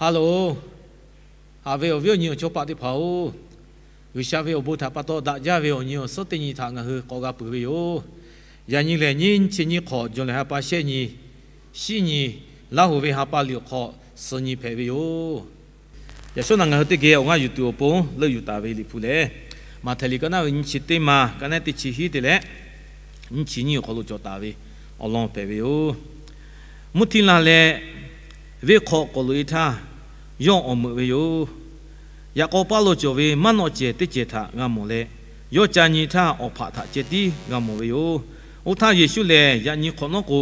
Ha loˬ, haꞈ ve awˬ viˉ awˬ nyi awˬ chawˇ paˆ teˇ hpaˍ-oˬ, G'uiˬsha ve awˬ bon htaꞈ pa taw daꞈ jaˇ ve awˬ nyi awˬ suhˉ teˇ nyi htaꞈ ngaˬ hui k'awꞈ g'a peuˬ ve yoˬ. Yaꞈ nyi lehˬ, nyiˇ chi nyiˇ hk'awꞈ, June lehˬ ha pa shehˆ nyi, shiˉ nyi, Laˇ huˍ ve ha pa liꞈ awˬ hk'aw suh nyi hpehꞈ ve yoˬ. Yaꞈ shawˉ naꞈ ngaˬ hui teˇ geh awˬ g'aˇ yuˬ tuˬ awˬ pon leuˆ yuˬ taˍ ve Liꞈ hpu lehˬ, Maꞈhtehˍ liꞈ ka naˉ ve nyiˇ chi teˇ ma, ka naˉ teˇ chi hiˉ te leh, nyiˇ chi nyiˇ awˬ hk'aw lo cawˬ taˍ ve awˬ lawn hpehꞈ ve yoˬ. Mvuhˇ htiˇ la leh, venˇ hk'aw k'awꞈ loꞈ-e htaˇ, yawˇ awˬ meuꞈ ve yoˬ. Yaꞈ k'aw paˇ lo cawˬ ve maˇ nawˆ cehˬ teˇ cehˬ htaꞈ g'a mawˬ leh, yawˇ ca nyi htaˇ awˬ hpaꞈ htaꞈ ceh tiˉ g'a mawˬ ve yoˬ. Oˇ htaˇ Yeˍsuˆ lehˬ, Yaꞈ nyi hk'awꞈ nawˉ k'o,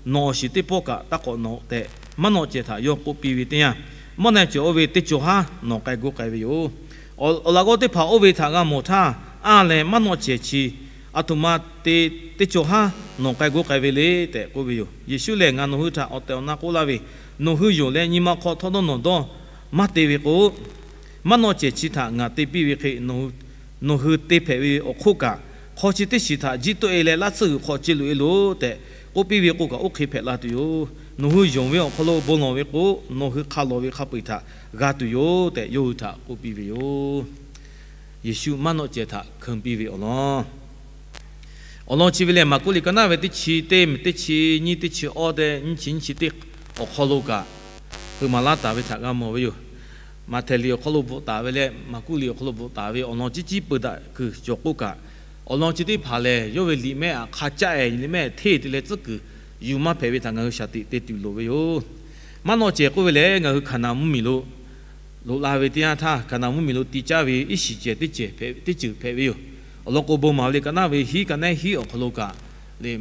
nawˬ awˬ shiˍ teˇ pawˆ kaꞈ taˇ k'awꞈ nawꞈ tehꞈ, maˇ nawˆ cehˬ htaꞈ yawˇ k'oˆ piˇ ve teˇ yanˇ, maˇ nawˆ cehˬ oˇ ve teˇ cawˬ haˉ nawˬ k'ai g'oˇ k'ai ve yoˬ. Awˬ laꞈ g'awˇ teˇ hpaˍ oˇ ve htaꞈ g'a mawˬ htaˇ, anˇ leh maˇ nawˆ cehˬ chi aˬ htoꞈ ma te teˇ cawˬ haˉ nawˬ k'ai g'oˇ k'ai ve le tehꞈ k'oˆ ve yoˬ. Yeˍsuˆ lehˬ, Ngaˬ nawˬ hui htaꞈ awˬ tehˬ awˬ na k'oˆ laˇ ve, nawˬ hui yonˍ leh nyi ma hk'aw htawˇ dawˇ nawˬ dawˇ maˇ te ve k'o, maˇ nawˆ cehˬ chi htaꞈ ngaˬ te piˇ ve hk'e, nawˬ hui te hpehꞈ ve awˬ hk'oˆ kaꞈ, hk'aw chi teˇ shiˍ htaꞈ jiˇ tawˆ-e leh laˇ tsuhˇ g'uiˬ hk'aw ce loꞈ-e loˬ tehꞈ k'oˆ piˇ ve k'o kaꞈ, oˇ hk'e hpehꞈ la tuˬ yoˬ. Nawˬ hui yonˍ ve awˬ hk'aw lo bon lawˬ ve k'o, nawˬ hui hk'a lawˬ ve hk'a peu-eˬ htaꞈ g'a tuˬ yoˬ tehꞈ, yawˇ hui htaꞈ k'oˆ piˇ ve yoˬ. Yeˍsuˆ maˇ nawˆ cehˬ htaꞈ hkeun piˇ ve awˬ lawn awˬ lawn chi ve lehˬ, Maˍkuˆ liꞈ ka naˉ ve teˇ chi teˇ, teˇ chi nyiˇ, teˇ chi awˇ te, nyiˇ chi nyiˇ chi teˇ awˬ hk'aw lo kaꞈ, hpeuꞈ maˍ laˇ taˍ ve htaꞈ g'a mawˬ ve yoˬ. Maꞈhtehˍ liꞈ awˬ hk'aw lo bvuhꞈ taˍ ve leh Maˍkuˆ liꞈ awˬ hk'aw lo bvuhꞈ taˍ ve awˬ lawn ciˉ ciˉ peu daꞈ kuiˬ cawˬ k'oˆ kaꞈ, awˬ lawn chi teˇ hpaˍ lehˬ, yawˇ ve liꞈ mehˆ aꞈ hk'a caˆ-e liꞈ mehˆ hteˇ te leh tcuhˉ kuiˬ yuˬ maˇ hpehꞈ ve htaꞈ ngaˬ hui shaˍ tiꞈ te tuˬ loˍ ve yoˬ. Maˇ nawˆ cehˬ k'oˆ ve lehˬ, ngaˬ hui Hkaˍnanˍ mvuhˇmiˬ lo loꞈ la ve teˇ yanˇ htaˇ, Hkaˍnanˍ mvuhˇmiˬ lo ti caˇ ve iˉ shiˍ cehˬ teˇ ceuˬ hpehꞈ, teˇ ceuˬ hpehꞈ ve yoˬ. Awˬ lawn k'o, bon maˍ ve liꞈ ka naˉ ve hiˉ, ka naˉ hiˉ awˬ hk'aw lo kaꞈ, le,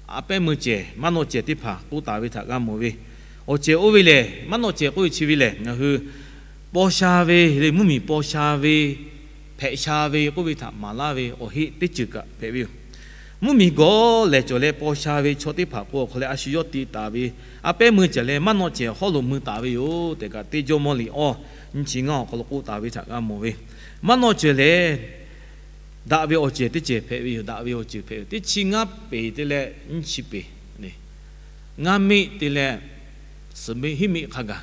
a pehˉ meuˇ cehˬ maˇ nawˆ cehˬ teˇ hpaˍ k'oˆ taˍ ve htaꞈ g'a mawˬ ve. Awˬ cehˬ oˇ ve lehˬ, maˇ nawˆ cehˬ k'oˆ ve chi ve lehˬ, ngaˬ hui paw sha ve le, mvuhˇmiˬ paw sha ve, hpehꞈ sha ve k'oˆ ve htaꞈ maˍ laˇ ve awˬ heˆ teˇ ceuˬ kaꞈ hpehꞈ ve yoˬ. Mvuhˇmiˬ gawˬ lehˬ cawˬ leh paw sha ve chaw teˇ hpaˍ k'o, awˬ hk'aw leh a shu yawˇ te taˍ ve, a pehˉ meuˇ cehˬ leh maˇ nawˆ cehˬ hawˉ lo mui taˍ ve yoˬ tehꞈ kaꞈ, teˇ Jawˇmawˇ liꞈ awˇ nyiˇ chi ngaˇ awˬ hk'aw lo k'oˆ taˍ ve htaꞈ g'a mawˬ ve. Maˇ nawˆ cehˬ lehˬ, daꞈ ve awˬ cehˬ teˇ cehˬ hpehꞈ ve yoˬ. Daꞈ ve awˬ ceuˬ hpehꞈ ve teˇ chi ngaˇ peˍ te leh nyiˇ chi peˍ, ngaˇ miˆ te leh suhˍ miˆ hiˉ miˆ hk'a gaˬ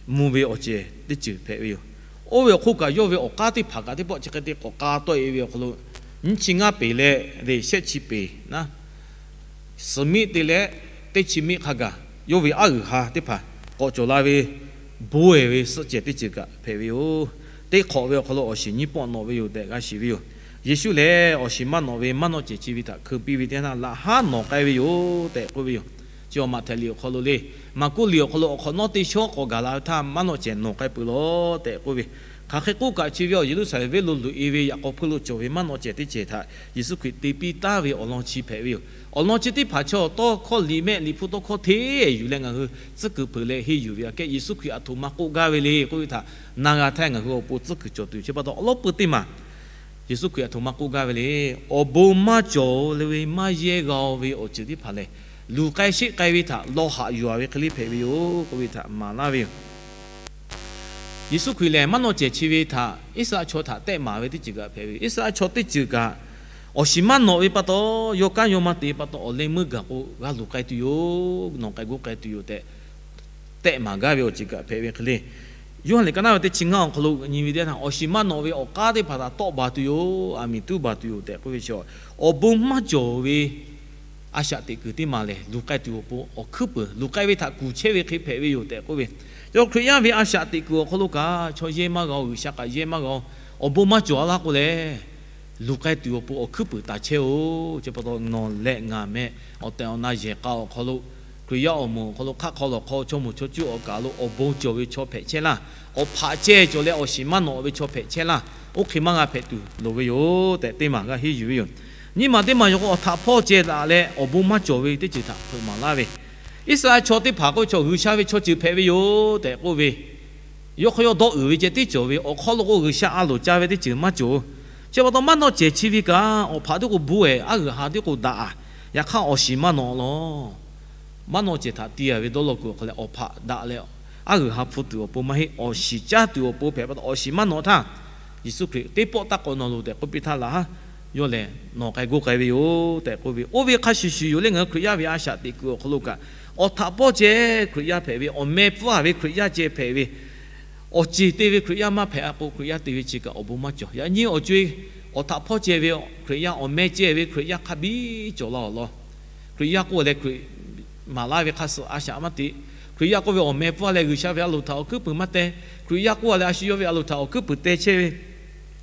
mvuh ve awˬ cehˬ teˇ ceuˬ hpehꞈ ve yoˬ. Oˇ ve awˬ hk'oˆ kaꞈ, yawˇ ve awˬ k'aˉ teˇ hpaˍ kaꞈ teˇ pawˆ chi hk'e te k'awꞈ k'a tawˆ-e ve awˬ hk'aw lo, nyiˇ chi ngaˇ peˍ leh shehˆ chi peˍ naˉ, suhˍ miˆ te leh teˇ chi miˆ hk'a gaˬ yawˇ ve aˉ g'uiˬ ha teˇ hpaˍ k'awꞈ cawˬ la ve, bon-e ve suhˆ cehˬ teˇ ceuˬ kaꞈ hpehꞈ ve yoˬ. Teˇ hk'awꞈ ve awˬ hk'aw lo awˬ shiˍ nyiˇ pawˆ nawꞈ ve yoˬ tehꞈ g'a shiˍ ve yoˬ. Yeˍsuˆ lehˬ, awˬ shiˍ maˇ nawꞈ ve maˇ nawˆ cehˬ chi ve htaꞈ hkeu piˇ ve teˇ yanˇ htaˇ, laꞈ haˉ nawˬ k'ai ve yoˬ tehꞈ k'oˆ ve yoˬ. Chi awˬ Maꞈhtehˍ liꞈ awˬ hk'aw lo le, Maˍkuˆ liꞈ awˬ hk'aw lo awˬ hk'awꞈ nawˉ teˇ shawˉ k'awꞈ gaˬ la ve htaˇ, maˇ nawˆ cehˬ nawˬ k'ai peuˬ lawˬ tehꞈ k'oˆ ve. Hk'aˬ hk'e k'oˆ kaꞈ, chi ve awˬ Yeˍruˆsaˍlehnˍ venˇ lo loꞈ-e ve yaꞈ k'aw hpeuˇ lo cawˬ ve maˇ nawˆ cehˬ teˇ cehˬ htaꞈ Yeˍsuˆ Hkriꞈ te piˇ taˍ ve awˬ lawn chi hpehꞈ ve yoˬ. Awˬ lawn chi teˇ hpaˍ chaw tawˇ hkawˇ liꞈ mehˆ liꞈ hpu tawˇ hkawˇ hteˇ yuˬ leh ngaˬ hui tcuhˉ kuiˬ hpeuꞈ leh henˇ yuˬ ve aꞈ kehˉ, Yeˍsuˆ Hkriꞈ aˬ htoꞈ ma k'oˆ gaˇ ve le k'oˆ ve htaꞈ na g'a htaˇ, ngaˬ hui awˬ pon tcuhˉ kuiˬ cawˬ tuˬ yoˬ. Chi pa taw awˬ lawn peu teˇ maˬ Yeˍsuˆ Hkriꞈ aˬ htoꞈ ma k'oˆ gaˇ ve le. Awˬ bon maˇ cawˬ-o le ve maˇ yehˇ g'a-o ve awˬ ceuˬ teˇ hpaˍ lehˬ, luˬ k'ai sheˆ k'ai ve htaꞈ lawˇ haꞈ yuˬ-a ve hk'e le hpehꞈ ve yoˬ k'oˆ ve htaꞈ maˍ laˇ ve yoˬ. Yeˍsuˆ Hkriꞈ lehˬ, maˇ nawˆ cehˬ chi ve htaꞈ Iˉsaˍreˍlaˆ chaw htaꞈ tehˆ maˍ ve teˇ ceuˬ kaꞈ hpehꞈ ve yoˬ. Iˉsaˍreˍlaˆ chaw teˇ ceuˬ kaꞈ awˬ shiˍ maˇ nawꞈ ve pa taw, yawˇ kanˉ yawˇ maˇ te pa taw, awˬ leh meuˇ gaˬ k'o g'a luˬ k'ai tuˬ yoˬ, nawˬ k'ai g'oˇ k'ai tuˬ yoˬ tehꞈ tehˆ maˍ gaˇ ve awˬ ceuˬ kaꞈ hpehꞈ ve hk'e le. Yoˇhanˬ liꞈ ka naˉ ve teˇ chi ngaˇ awˬ hk'aw lo nyi ve teˇ yanˇ htaˇ, awˬ shiˍ maˇ nawꞈ ve awˬ k'aˉ teˇ hpaˍ htaꞈ tawˆ baˬ tuˬ yoˬ, aˬ miˍ tuˉ baˬ tuˬ yoˬ tehꞈ k'oˆ ve chi, awˬ bon maˇ cawˬ ve a shaꞈ teꞈ kuiˬ teˇ maˬ lehˬ, luˬ k'ai tuˬ awˬ pon awˬ hkuiˉ peuˬ, luˬ k'ai ve htaꞈ kuˬ chehˇ ve hk'e hpehꞈ ve yoˬ tehꞈ k'oˆ ve. Chaw Hkriꞈ yaˇ ve a shaꞈ teꞈ kuiˬ awˬ hk'aw lo kaꞈ, chaw yehˇ maˇ g'a-o, G'uiˬsha kaꞈ yehˇ maˇ g'a-o, awˬ bon maˇ cawˬ-a laˇ k'o lehˬ, luˬ k'ai tuˬ awˬ pon awˬ hkuiˉ peuˬ taˍ chehˇ-oˬ. Chi pa taw nawˬ leh ngaˬ meh awˬ tehˬ awˬ na yehˬ k'a awˬ hk'aw lo, Hkriꞈ yaˇ awˬ moˍ awˬ hk'aw lo hk'aˆ hk'aw lawˬ hk'aw chaw moˍ chaw cuˇ awˬ kaˬ lo awˬ bon cawˬ ve chaw hpehꞈ chehˇ laˇ. Awˬ hpaꞈ cehˇ cawˬ leh awˬ shiˍ maˇ nawꞈ ve chaw hpehꞈ chehˇ laˇ. Oˇ hk'e maˇ g'a hpehꞈ tuˬ loˍ ve yoˬ tehꞈ teˇ maˬ g'a henˇ yuˬ ve yoˬ. Nyiˇ maˬ teˇ maˬ yaw k'o, awˬ htaꞈ hpawˇ ceh daꞈ leh awˬ bon maˇ cawˬ ve teˇ ceuˬ htaꞈ hpeuꞈ maˍ laˇ ve, Iˉsaˍreˍlaˆ chaw teˇ hpaˍ k'oˆ ve chaw G'uiˬsha ve chaw ceuˬ hpehꞈ ve yoˬ tehꞈ k'oˆ ve, yawˇ hk'aw yawˇ dawˇ uiˍ ve ceh tiˉ cawˬ ve, awˬ hk'aw lo k'o G'uiˬsha a loˍ ca ve teˇ ceuˬ maˇ cawˬ. Chi pa taw maˇ nawˆ cehˬ chi ve kaꞈ awˬ hpaꞈ tiˉ k'o bon-e, aˉ g'uiˬ ha tiˉ k'o daꞈ-a. Yaꞈ hk'aˇ awˬ shiˍ maˇ nawꞈ lawˬ. Maˇ nawˆ cehˬ htaꞈ ti-a ve dawˇ law kuiˬ awˬ hk'aw leh, awˬ hpaꞈ daꞈ leh aˉ g'uiˬ ha hpu tuˬ awˬ pon maˇ heˆ, awˬ shiˍ caˇ tuˬ awˬ pon hpehꞈ pa taw, awˬ shiˍ maˇ nawꞈ htaˇ, Yeˍsuˆ Hkriꞈ teˇ pawˆ taˇ k'awꞈ nawˬ loˬ tehꞈ k'oˆ piˇ htaˇ, laꞈ haˉ yawˇ lehˬ nawˬ k'ai goˇ k'ai ve yoˬ tehꞈ k'oˆ ve. Oˇ ve hk'a shuˍ shuˍ yoˬ leh ngaˬ hui Hkriꞈ yaˇ ve a shaꞈ teꞈ kuiˬ awˬ hk'aw lo kaꞈ, awˬ htaꞈ hpawˇ ceh Hkriꞈ yaˇ hpehꞈ ve, awˬ meh pfuhˇ a ve Hkriꞈ yaˇ ceh hpehꞈ ve, awˬ ceˬ te ve Hkriꞈ yaˇ maˇ hpehꞈ a k'o, Hkriꞈ yaˇ te ve chi kaꞈ awˬ bon maˇ cawˬ. Yaꞈ nyi awˬ co-e, awˬ htaꞈ hpawˇ ceh ve Hkriꞈ yaˇ, awˬ meh ceh ve Hkriꞈ yaˇ hk'a biˇ cawˬ la awˬ lawn. Hkriꞈ yaˇ k'oˆ leh Hkriꞈ maˍ laˇ ve hk'a suh a shaꞈ maˇ teꞈ. Hkriꞈ yaˇ k'oˆ ve awˬ meh pfuhˇ a leh G'uiˬsha ve a loˍ htaꞈ awˬ hkuiˉ puiˍ maˇ teh. Hkriꞈ yaˇ k'oˆ a leh a shu yawˇ ve a loˍ htaꞈ awˬ hkuiˉ puiˍ teh chehˇ ve,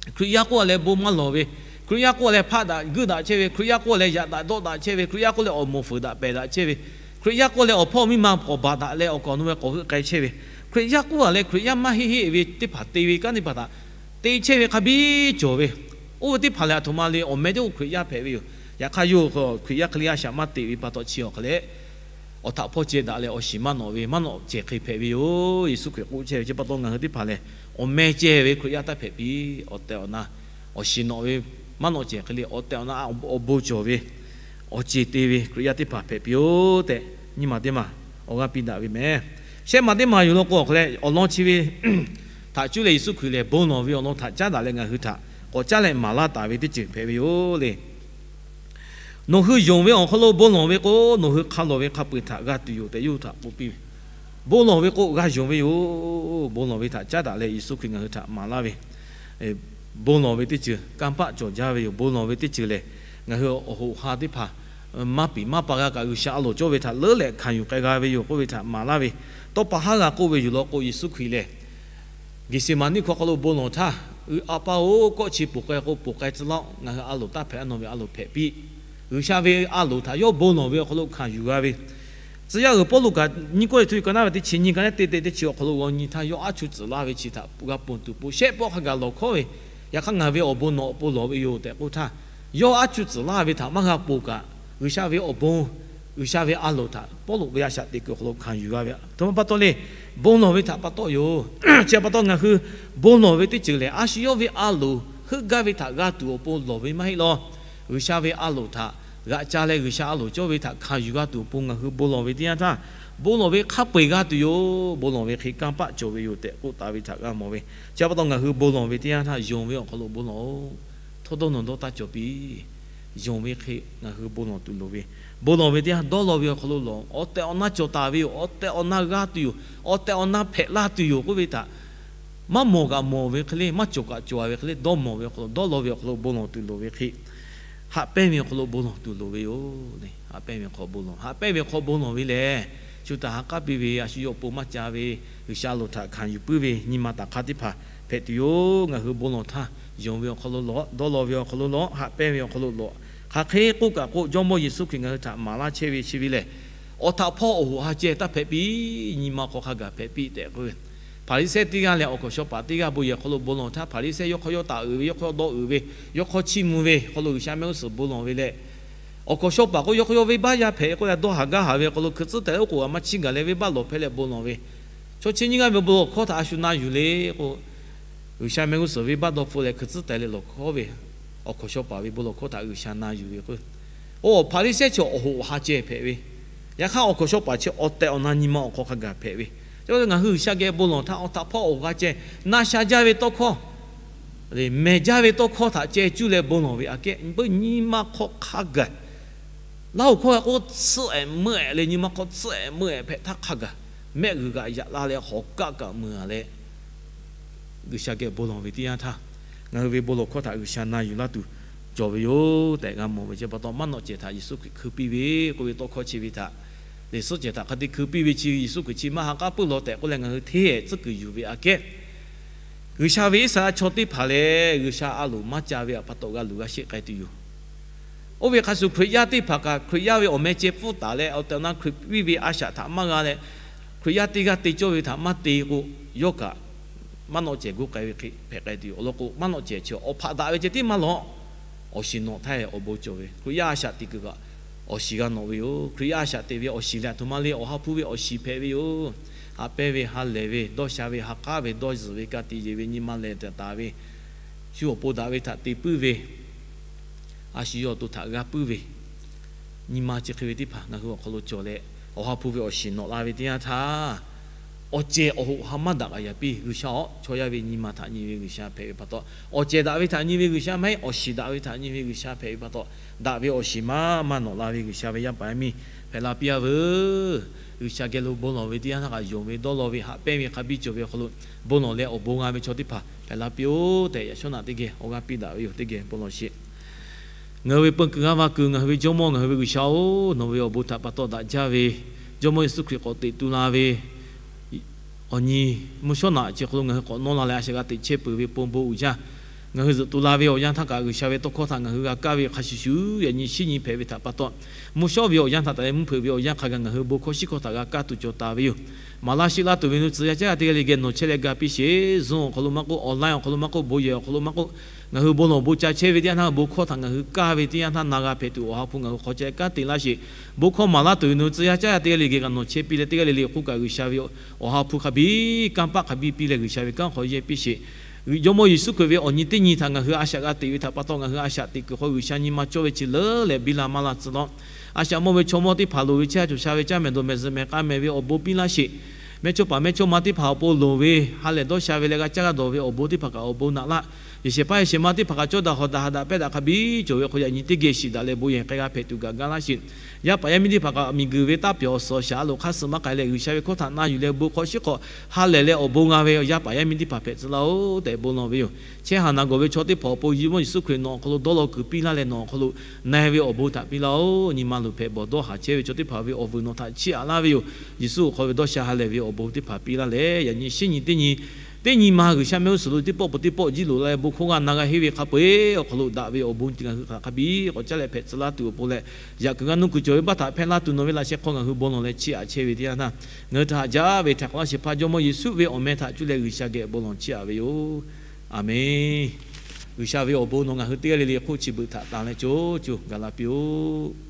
Hkriꞈ yaˇ k'oˆ a leh bon maˇ lawˬ ve, Hkriꞈ yaˇ k'oˆ a leh hpaˆ daꞈ guiˇ daꞈ chehˇ ve, Hkriꞈ yaˇ k'oˆ a leh yaꞈ daꞈ dawˆ daꞈ chehˇ ve, Hkriꞈ yaˇ k'oˆ leh awˬ moˍ fuiˍ daꞈ pehˬ daꞈ chehˇ ve, Hkriꞈ yaˇ k'oˆ leh awˬ hpawˇ miˇ ma k'awꞈ baˬ daꞈ leh awˬ kaˍ awˬ nu ve k'awꞈ heuˆ k'ai chehˇ ve, Hkriꞈ yaˇ k'oˆ a leh Hkriꞈ yaˇ maˇ heˆ heˆ ve teˇ hpaˍ te ve kanˉ teˇ hpaˍ htaꞈ te chehˇ ve hk'a biˇ cawˬ ve. Oˇ ve teˇ hpaˍ lehˬ, aˬ htoꞈ ma le awˬ meh teˇ k'oˆ Hkriꞈ yaˇ hpehꞈ ve yoˬ. Yaꞈ hk'aˇ yawˇ hui Hkriꞈ yaˇ hk'e le a shaꞈ maˇ teꞈ ve pa taw chi awˬ hk'aw leh, awˬ htaꞈ hpawˇ ceh daꞈ leh awˬ shiˍ maˇ nawꞈ ve maˇ nawꞈ cehˬ hk'e hpehꞈ ve yoˬ. Yeˍsuˆ Hkriꞈ k'oˆ chehˇ ve chi pa taw ngaˬ hui teˇ hpaˍ lehˬ, awˬ meh ceh ve Hkriꞈ yaˇ taˇ hpehꞈ piˇ. Awˬ tehˬ awˬ na awˬ shiˍ nawꞈ ve maˇ nawꞈ cehˬ hk'e le awˬ tehˬ awˬ na awˬ bon cawˬ ve, awˬ ceˬ te ve Hkriꞈ yaˇ teˇ hpaˍ hpehꞈ piˇ-oˆ tehꞈ nyi ma teˇ maˬ awˬ g'aˇ piˇ daꞈ ve meh. Shehˆ maˬ teˇ maˬ yoˬ law k'o awˬ hk'aw leh awˬ lawn chi ve htaꞈ cuˇ leh Yeˍsuˆ Hkriꞈ lehˬ bon lawˬ ve awˬ lawn htaꞈ caˉ daꞈ leh ngaˬ hui htaꞈ k'awꞈ caˉ leh maˍ laˇ taˍ ve teˇ ceuˬ hpehꞈ ve yoˬ le. Nawˬ hui yonˍ ve awˬ hk'aw lo bon lawˬ ve k'o, nawˬ hui hk'a lawˬ ve hk'a peu-eˬ htaꞈ g'a tuˬ yoˬ tehꞈ yawˇ hui htaꞈ k'oˆ piˇ ve. Bon lawˬ ve k'o g'a yonˍ ve yoˬ. Bon lawˬ ve htaꞈ caˉ daꞈ leh Yeˍsuˆ Hkriꞈ ngaˬ hui htaꞈ maˍ laˇ ve bon lawˬ ve teˇ ceuˬ kanˇ paˆ cawˬ jaˇ ve yoˬ. Bon lawˬ ve teˇ ceuˬ lehˬ, ngaˬ hui awˬ hoꞈ ha teˇ hpaˍ maˇ piˍ maˇ pa g'a kaꞈ G'uiˬsha a loˍ cawˇ ve htaꞈ leuˉ leh hkanˍ yuˬ k'ai g'a ve yoˬ k'oˆ ve htaꞈ maˍ laˇ ve. Tawˇ pa haˉ g'a k'oˆ ve yoˬ law k'o, Yeˍsuˆ Hkriꞈ lehˬ Geˍseˍmaˍniˆ hkawˇ hk'aw lo bon lawˬ htaˇ, Aˬ pa-oˬ, kawˆ chi ponˬ k'ai k'o ponˬ k'ai tcuh laˇ-oˆ. Ngaˬ hui a loˍ taˇ hpehꞈ, nawˬ ve a loˍ hpehꞈ piˇ. G'uiˬsha ve a loˍ htaꞈ yawˇ bon lawˬ ve awˬ hk'aw lo hkanˍ yuˬ g'a ve. Tcuh yaˇ uiˍ Pawˇluꞈ kaꞈ nyiˇ Kawˇrenˍhtuˆ ka naˉ ve teˇ chi nyiˇ ka naˉ teˇ te teˇ chi awˬ hk'aw lo g'aw nyi htaˇ, yawˇ aˉ chuˇ tcuhˍ laˇ ve chi htaꞈ g'a ponˬ tuˬ po shehˆ pawˆ hk'a gaˬ lawˬ hkawˉ ve, yaꞈ hk'aˇ ngaˬ ve awˬ bon nawˬ awˬ pon lawˬ ve yoˬ tehꞈ k'oˆ htaˇ, yawˇ aˉ chuˇ tcuhˍ laˇ ve htaꞈ maˇ g'a ponˬ kaꞈ, G'uiˬsha ve awˬ bon, G'uiˬsha ve a loˍ htaꞈ Pawˇluꞈ ve a shaꞈ teꞈ kuiˬ awˬ hk'aw lo hkanˍ yuˬ g'a ve. Aˬ htoꞈ ma pa taw le, bon lawˬ ve htaꞈ pa taw yoˬ. Chi pa taw ngaˬ hui bon lawˬ ve teˇ ceuˬ lehˬ, a shu yawˇ ve a loˍ heuˆ gaˇ ve htaꞈ g'a tuˬ awˬ pon lawˬ ve maˇ heˆ law. G'uiˬsha ve a loˍ htaꞈ g'aꞈ ca leh G'uiˬsha a loˍ cawˇ ve htaꞈ hkanˍ yuˬ g'a tuˬ awˬ pon ngaˬ hui bon lawˬ ve teˇ yanˇ htaˇ, bon lawˬ ve hk'a peu-eˬ g'a tuˬ yoˬ. Bon lawˬ ve hk'e kanˇ paˆ cawˬ ve yoˬ tehꞈ k'oˆ taˍ ve htaꞈ g'a mawˬ ve. Chi pa taw ngaˬ hui bon lawˬ ve teˇ yanˇ htaˇ, yonˍ ve awˬ hk'aw lo bon lawˬ-oˬ. Htawˇ dawˇ nawˬ dawˇ taˇ cawˬ piˇ. Yonˍ ve hk'e ngaˬ hui bon lawˬ tuˬ loˍ ve, bon lawˬ ve teˇ yanˇ dawˇ law ve awˬ hk'aw lo lawˬ. Awˬ tehˬ awˬ na cawˬ taˍ ve yoˬ. Awˬ tehˬ awˬ na g'a tuˬ yoˬ. Awˬ tehˬ awˬ na hpehꞈ la tuˬ yoˬ k'oˆ ve htaꞈ maˇ mawˬ kaꞈ mawˬ ve hk'e le, maˇ cawˬ kaꞈ cawˬ ve hk'e le, dawˇ mawˬ ve awˬ hk'aw lo, dawˇ law ve awˬ hk'aw lo bon lawˬ tuˬ loˍ ve hk'e, haꞈ pehnˇ ve awˬ hk'aw lo bon lawˬ tuˬ loˍ ve yoˬ. Haꞈ pehnˇ ve awˬ hk'aw bon lawˬ, haꞈ pehnˇ ve awˬ hk'aw bon lawˬ ve lehˬ, shu htaꞈ ha k'aˉ piˇ ve, a shu yawˇ awˬ pon maˇ ca ve, G'uiˬsha a loˍ htaꞈ hkanˍ yuˬ puiˉ ve nyi ma taˍ hk'a teˇ hpaˍ hpehꞈ tuˬ yoˬ. Ngaˬ hui bon lawˬ htaˇ, yonˍ ve awˬ hk'aw lo lawˬ, dawˇ law ve awˬ hk'aw lo lawˬ, haꞈ pehnˇ ve awˬ hk'aw lo lawˬ. Hk'aˬ hk'e k'oˆ kaꞈ k'o, Jawˇmawˇ Yeˍsuˆ Hkriꞈ ngaˬ hui htaꞈ maˍ laˇ chehˇ ve chi ve lehˬ, awˬ htaꞈ hpawˇ awˬ hoꞈ ha ceh taˇ hpehꞈ piˇ. Nyi ma hk'aw hk'a gaˬ hpehꞈ piˇ tehꞈ k'oˆ ve. Hpaˍriˍsehˇ teˇ g'aˇ leh awˬ hkawnˍ shaw paˍ teˇ g'aˇ bon yehˬ hk'aw lo bon lawˬ htaˇ, Hpaˍriˍsehˇ yawˇ hk'aw yawˇ taˍ uiˍ ve, yawˇ hk'aw yawˇ dawˇ uiˍ ve, yawˇ hk'aw chiˇ mvuh ve hk'aw lo G'uiˬsha mehˆ g'uˇ suhˍ bon lawˬ ve leh, awˬ hkawnˍ shaw paˍ k'o yawˇ hk'aw yawˇ venˇbaˆ yaˇ hpehꞈ k'oˆ leh dawˇ haˍ gaˇ haˍ ve awˬ hk'aw lo hkui tcuhˉ taiˍ oˉ k'oˍ g'a maˇ chiˇ gaˬ leh venˇbaˆ lawˬ hpehˇ leh bon lawˬ ve. Chaw chi nyiˇ g'aˇ ve bon lawˬ hkawˇ htaꞈ a shu na yuˬ le k'o, G'uiˬsha mehˆ g'uˇ suhˍ venˇbaˆ dawˇ hpfuhˆ leh hkui tcuhˉ taiˍ leh lawˬ hkawˉ ve, awˬ hkawnˍ shaw paˍ ve bon lawˬ hkawˇ htaꞈ G'uiˬsha na yuˬ ve k'o, oˇ Hpaˍriˍsehˇ chi awˬ hoꞈ awˬ ha ceh hpehꞈ ve, yaꞈ hk'aˇ awˬ hkawˍ shaw paˍ chi awˬ tehˬ awˬ na nyi ma awˬ hk'aw hk'a gaˬ hpehꞈ ve. Chi ngaˬ hui G'uiˬsha geh bon lawˬ htaˇ awˬ htaꞈ hpawˇ awˬ ha ceh, na sha jaˇ ve tawˇ hkawˇ, mehˬ jaˇ ve tawˇ hkawˇ htaꞈ ceh cuˇ leh bon lawˬ ve aꞈ kehˉ, beuꞈ nyi ma hk'aw hk'a gaˬ, laˇ hoꞈ hkawˇ g'a k'oˆ tsuhˆ-ehˍ meuˇ-ehˍ leh nyi ma hk'aw tsuhˆ-ehˍ meuˇ-ehˍ hpehꞈ htaˇ hk'a gaˬ, mehˆ g'uiˬ g'aꞈ yaꞈ la leh hawˍ kaˆ kaꞈ meuˬ-a leh, G'uiˬsha geh bon lawˬ ve teˇ yanˇ htaˇ, ngaˬ hui ve bon lawˬ hkawˇ htaꞈ G'uiˬsha na yuˬ laˇ tuˬ cawˬ ve yoˬ tehꞈ g'a mawˬ ve. Chi pa taw maˇ nawꞈ cehˬ htaꞈ Yeˍsuˆ Hkriꞈ hkui piˇ ve k'oˆ ve tawˇ hkawˇ chi ve htaꞈ, liꞈ suhˉ cehˬ htaꞈ hk'a te hkui piˇ ve chi Yeˍsuˆ Hkriꞈ chi maˇ ha k'aˉ puiˉ law tehꞈ k'oˆ leh ngaˬ hui hteˇ-ehˍ tcuhˉ kuiˬ yuˬ ve aꞈ kehˉ, G'uiˬsha ve Iˉsaˍreˍlaˆ chaw teˇ hpaˍ lehˬ G'uiˬsha a loˍ maˇ ca ve pa taw g'a luˬ g'a sheˆ k'ai tuˬ yoˬ. Oˇ ve hk'a shuˍ Hkriꞈ yaˇ teˇ hpaˍ kaꞈ Hkriꞈ yaˇ ve awˬ meh ceh pfuhˇ taˍ leh awˬ tehˬ awˬ na Hkriꞈ piˇ ve a shaꞈ htaꞈ maˇ g'a leh, Hkriꞈ yaˇ teˇ g'aˇ te cawˇ ve htaꞈ maˇ te k'o, yawˇ kaꞈ maˇ nawꞈ cehˬ goˇ k'ai ve hk'e hpehꞈ k'ai tuˬ yoˬ. Awˬ lawn k'o, maˇ nawꞈ cehˬ chi awˬ hpaꞈ daꞈ ve ceh tiˉ maˇ lawˬ. Awˬ shiˍ nawꞈ htaˇ awˬ bon cawˬ ve, Hkriꞈ yaˇ a shaꞈ teꞈ kuiˬ kaꞈ awˬ shiˍ g'a nawꞈ ve yoˬ. Hkriꞈ yaˇ a shaꞈ teꞈ ve awˬ shiˍ lehˬ, aˬ htoꞈ ma le, awˬ ha hpu ve awˬ shiˍ hpehꞈ ve yoˬ. Haꞈ pehnˇ ve, ha lehˬ ve, dawˇ sha ve, ha k'aˉ ve, dawˇ zuhˬ ve, ka tiꞈ yeˬ ve, nyi ma lehˬ taˍ ve, shu awˬ pon daꞈ ve htaꞈ te puiˉ ve, a shu yawˇ awˬ to htaꞈ g'a puiˉ ve, nyi ma chi hk'e ve teˇ hpaˍ ngaˬ hui awˬ hk'aw lo cawˬ leh, awˬ ha hpu ve awˬ shiˍ nawꞈ la ve teˇ yanˇ htaˇ, awˬ cehˬ awˬ hoꞈ ha maˇ daꞈ k'aꞈ yaꞈ piˇ. G'uiˬsha-oˬ, chaw yaˇ ve nyi ma htaꞈ nyi ve G'uiˬsha hpehꞈ ve pa taw, awˬ cehˬ daꞈ ve htaꞈ nyi ve G'uiˬsha maˇ heˆ, awˬ shiˍ daꞈ ve htaꞈ nyi ve G'uiˬsha hpehꞈ ve pa taw, daꞈ ve awˬ shiˍ maˇ maˇ nawꞈ la ve G'uiˬsha ve yaˇ paˍ yaˇ miˇ hpehꞈ la piˇ-a veuˬ. G'uiˬsha geh lo bon lawˬ ve teˇ yanˇ htaˇ kaꞈ yonˍ ve dawˇ law ve haꞈ pehnˇ ve hk'a biˇ cawˬ ve awˬ hk'aw lo bon lawˬ leh awˬ bon g'a ve chaw teˇ hpaˍ hpehꞈ la piˇ-oˆ tehꞈ, yaꞈ shawˉ naꞈ teˇ geh awˬ g'aˇ piˇ daꞈ ve yoˬ. Teˇ geh bon lawˬ sheˍ. Ngaˬ hui ve peun kuiˬ g'aˇ va kuiˬ, ngaˬ hui ve Jawˇmawˇ, ngaˬ hui ve G'uiˬsha-oˬ, nawˬ ve awˬ bon htaꞈ pa taw daꞈ jaˇ ve, Jawˇmawˇ Yeˍsuˆ Hkriꞈ k'awꞈ teꞈ tu la ve awˬ nyi mvuhˇ shawˉ naꞈ chi hk'aw lo ngaˬ hui k'awꞈ nawˇ la leh a shaꞈ g'a teꞈ chehˇ peuˬ ve pon bon uiˍ jaˇ. Ngaˬ hui zuhꞈ tu la ve awˬ yanˇ htaˇ kaꞈ G'uiˬsha ve tawˇ hkawˇ htaꞈ ngaˬ hui g'a kaˇ ve hk'a shuˍ shuˍ yaꞈ nyi shinˉ nyi hpehꞈ ve htaꞈ pa taw, mvuhˇ shawˉ ve awˬ yanˇ htaꞈ taˍ leh mvuhˇ hpeuꞈ ve awˬ yanˇ hk'a gaˬ ngaˬ hui bon hkawˇ shiˉ hkawˇ htaꞈ g'a kaˇ tuˬ cawˬ taˍ ve yoˬ. Maˍ laˇ sheˆ laˇ tuˬ ve nu tcuh yaˇ caˉ yaˇ teˇ g'aˇ le geh nawˬ chehˇ leh ga piˇ sheˍ. Zoom awˬ hk'aw lo maˇ k'oˆ, online awˬ hk'aw lo maˇ k'oˆ, bon yehˬ awˬ hk'aw lo maˇ k'oˆ, ngaˬ hui bon lawˬ bon ca chehˇ ve teˇ yanˇ htaˇ, bon hkawˇ htaꞈ ngaˬ hui kaˇ ve teˇ yanˇ htaˇ na g'a hpehꞈ tuˬ Awˬ ha hpu ngaˬ hui hk'aw ca kanˉ te laˇ sheˍ. Bon hkawˇ maˍ laˇ tuˬ ve nu tcuh yaˇ caˉ yaˇ teˇ g'aˇ le geh kaꞈ nawˬ chehˇ piˇ leh teˇ g'aˇ le le hk'oˆ kaꞈ G'uiˬsha ve Awˬ ha hpu hk'a biˇ kanˇ paˆ hk'a biˇ piˇ leh G'uiˬsha ve kanˉ hk'aw yehˇ piˇ sheˍ. Jawˇmawˇ Yeˍsuˆ Hkriꞈ ve awˬ nyi teˇ nyi htaꞈ ngaˬ hui a shaꞈ g'a teꞈ ve htaꞈ pa taw, ngaˬ hui a shaꞈ teꞈ kuiˬ hk'aw G'uiˬsha nyi ma cawˇ ve chi leuˉ leh biˇ la maˇ la tcuh lawˬ. A shaꞈ mawˇ ve chaw mawˇ teˇ hpaˍ loˍ ve chehˇ sha cawˬ sha ve caˇ mehˍ dawˬ mehˍ zuhꞈ mehˍ k'a mehˍ ve awˬ bon piˇ laˇ sheˍ. Mehˇchawˇ paˍ mehˇchawˇma teˇ hpaˍ awˬ pon loˍ ve ha lehˬ dawˇ sha ve leh g'a caˇ g'a dawˬ ve awˬ bon teˇ hpaˍ kaꞈ awˬ bon naꞈ laˇ. Yehˬ shehˍ hpaˇ yehˬ shehˍ ma teˇ hpaˍ kaꞈ cawˇ daꞈ hawˍ daꞈ ha daꞈ pehˇ daꞈ hk'a biˇ cawˬ ve hk'aw yaꞈ nyi teˇ geh shiˍ daꞈ leh bon yehˬ k'ai g'a hpehꞈ tuˬ gaˬ ga laˇ sheˍ. Yaˇ paˍ yaˇ miˇ teˇ hpaˍ kaꞈ miˬguiˬ ve taˇ pyawˬ awˬ suhˍ awˬ shaˍ a loˍ hk'aˇ suh maˇ k'ai leh G'uiˬsha ve hkawˇ htaꞈ na yuˬ leh bon hkawˇ shiˉ hkawˇ ha lehˬ leh awˬ bon g'a ve yaˇ paˍ yaˇ miˇ teˇ hpaˍ hpehꞈ tcuh laˇ-oˬ tehꞈ bon lawˬ ve yoˬ. Chehˇ haˍ naˍ gawˬ ve chaw teˇ hpaˍ awˬ pon Jawˇmawˇ Yeˍsuˆ Hkriꞈ nawˬ awˬ hk'aw lo dawˇ law kuiˬ piˇ laˇ leh nawˬ awˬ hk'aw lo na e ve awˬ bon htaꞈ piˇ laˇ-oˬ. Nyi ma luˬ hpehꞈ bawˬ dawˇ haˍ chehˇ ve chaw teˇ hpaˍ ve awˬ vuiˬ nawˬ htaꞈ chiˇ aꞈ laˇ ve yoˬ. Yeˍsuˆ awˬ hk'aw ve dawˇ sha ha lehˬ ve awˬ bon teˇ hpaˍ piˇ laˇ leh yaꞈ nyi shinˉ nyi teˇ nyi teˇ nyi ma G'uiˬsha mehˆ g'uˇ suhˍ lo teˇ pawˆ peuˬ teˇ pawˆ jiˇ loꞈ la leh bon hkawˇ g'a na g'a henˇ ve hk'a peu-eˬ awˬ hk'aw lo daꞈ ve awˬ bon ngaˬ hui htaꞈ hk'a biˇ k'awꞈ caˇ leh hpehꞈ tcuh laˇ tuˬ awˬ pon leh, yaꞈ kuiˬ g'a nuˇ kuiˬ cawˬ ve baˆ htaꞈ hpehˇ laˇ tuˬ nawˬ ve laꞈ sheh hk'aw ngaˬ hui bon lawˬ leh chiˇ aꞈ chehˇ ve teˇ yanˇ htaˇ, ngaˬ hui htaꞈ haꞈ jaˇ ve htaꞈ k'aw laˇ shehˍ hpaˇ Jawˇmawˇ Yeˍsuˆ ve awˬ meh htaꞈ cuˇ leh G'uiˬsha geh bon lawˬ chiˇ aꞈ ve yoˬ. Aˬmenˍ. G'uiˬsha ve awˬ bon nawˬ ngaˬ hui teˇ g'aˇ le le hk'oˆ chi beuꞈ htaꞈ tanˍ leh co co gaˬ la piˇ-oˆ.